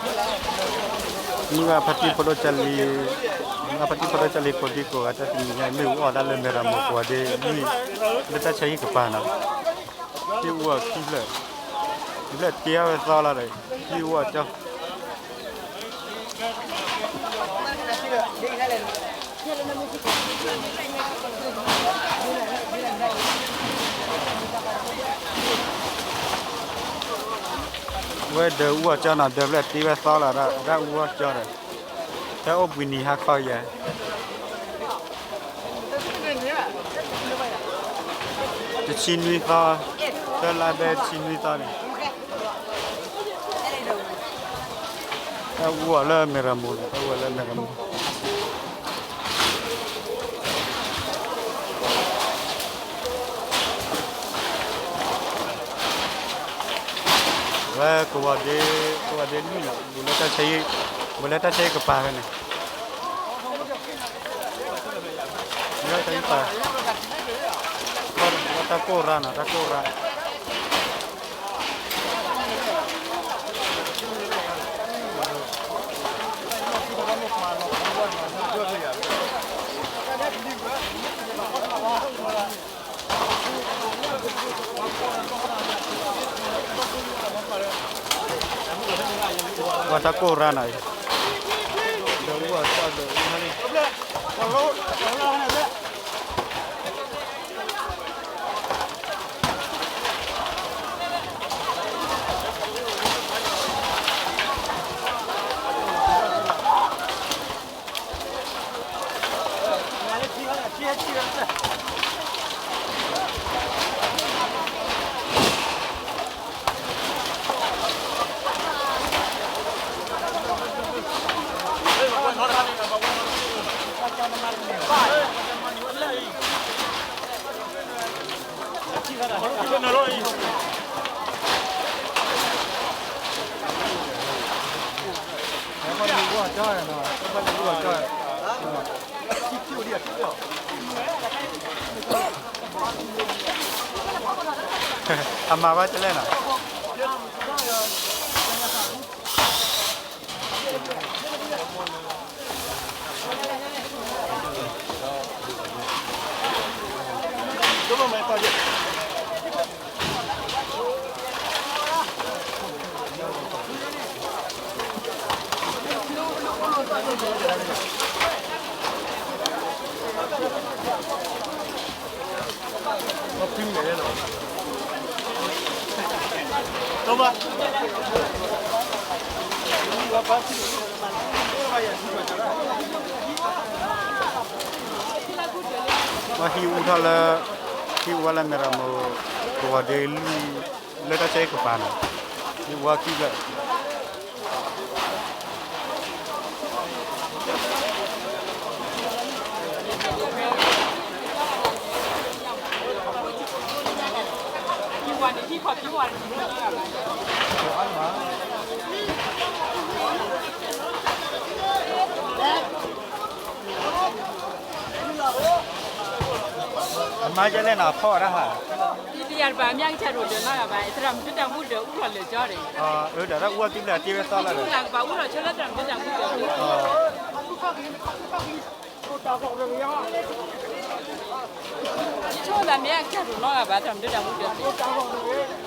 မုၢ်ဂၤဖါတံၢ်ဖိဒိၣ်ကၢ်လံ, မုၢ်ဂၤဖါတံၢ်ဖိဒိၣ်ကၢ်လံ ကိးဒံကိးဂၤ တၢ်တနံၤညါအံၤ မ့ၣ်အူအီၣ်တၢ်လၢမဲၢ်ရမိၢ် ကိးဂၤဒဲးလွံၢ်, လၢတၢ်ဆါဟံၣ်ကပၤနီၤ, ဟံၣ်အူအီၣ်ခံဖျၢၣ်, တဖျၢၣ်တ့အီၣ်ဝဲသီလီၤဒီး ဟံၣ်အူအီၣ်ကၠီ ဝဲဒၢးအူအီၣ်ကၠီနီၤ, ဒၢးဖျၢၣ်တ့ဝဲသီလီၤဒီး တၢ်အူအီၣ်ကၠီဒီး တၢ်အိၣ်ဘှံးနံၤဟါခီယဲၢ် တဆံနွံသီ, သၢလါဒဲးတဆံနွံသီန့ၣ်, တၢ်အူအီၣ်လၢမဲၢ်ရမိၢ်န့ၣ်, တၢ်အူအီၣ်လၢမဲၢ်ရမိၢ် ဝဲကဝီၤဒ့, ကဝီၤဒ့လွံၢ်နီၤ, ဘူးလၢတၢ်ဆါဟံၣ်, ဘူးလၢတၢ်ဆါဟံၣ်ကပၤဖဲန့ၣ်, လၢတၢ်ဟံၣ်ပၤ, တၢ်ကိၢ်ရၢ်နီၤ, တၢ်ကိၢ်ရၢ် ပှၤတၢ်ကိၢ်ရၢ်နီၤ, ဒီးအူအီၣ်ဒီးအူဟါလံ အမၤဘၣ်ကလဲၣ်နီၤ ပှၤဟံၣ်အူထီၣ်လၢ, ဟံၣ်အူဝဲလၢမဲၢ်ရမိၢ် ကဝီၤဒ့လွံၢ် လၢတၢ်ဆါဟံၣ်ကပၤန့ၣ်, ဟံၣ်အူဝဲခံဖျၢၣ် အမါယဲလဲၣ်နီၤ ဖီၣ်ဝဲဒၣ်ဟး, ဒ်ယၤတဘၣ်မၠၣ်ကစၢ်ဒိၣ်ဒၢးနီတဂၤဘၣ်, သရၣ်မုၣ်တၢ်မူဒၢးအူထီၣ်လၢာ်ကၠီဒီး, အၢ ဒီးတၢ်အူအီၣ်ခံဖျၢၣ်တ့ဝဲသီလီၤဒီး, ကဘၣ်အူထီၣ်ဆၢလၢသရၣ်မုၣ်တၢ်မူဒၢးအူထီၣ် ဆိဘၣ်မ့ၢ်အကစၢ်ဒိၣ်နီတဂၤဘၣ် သရၣ်မုၣ်တၢ်မူဒၢး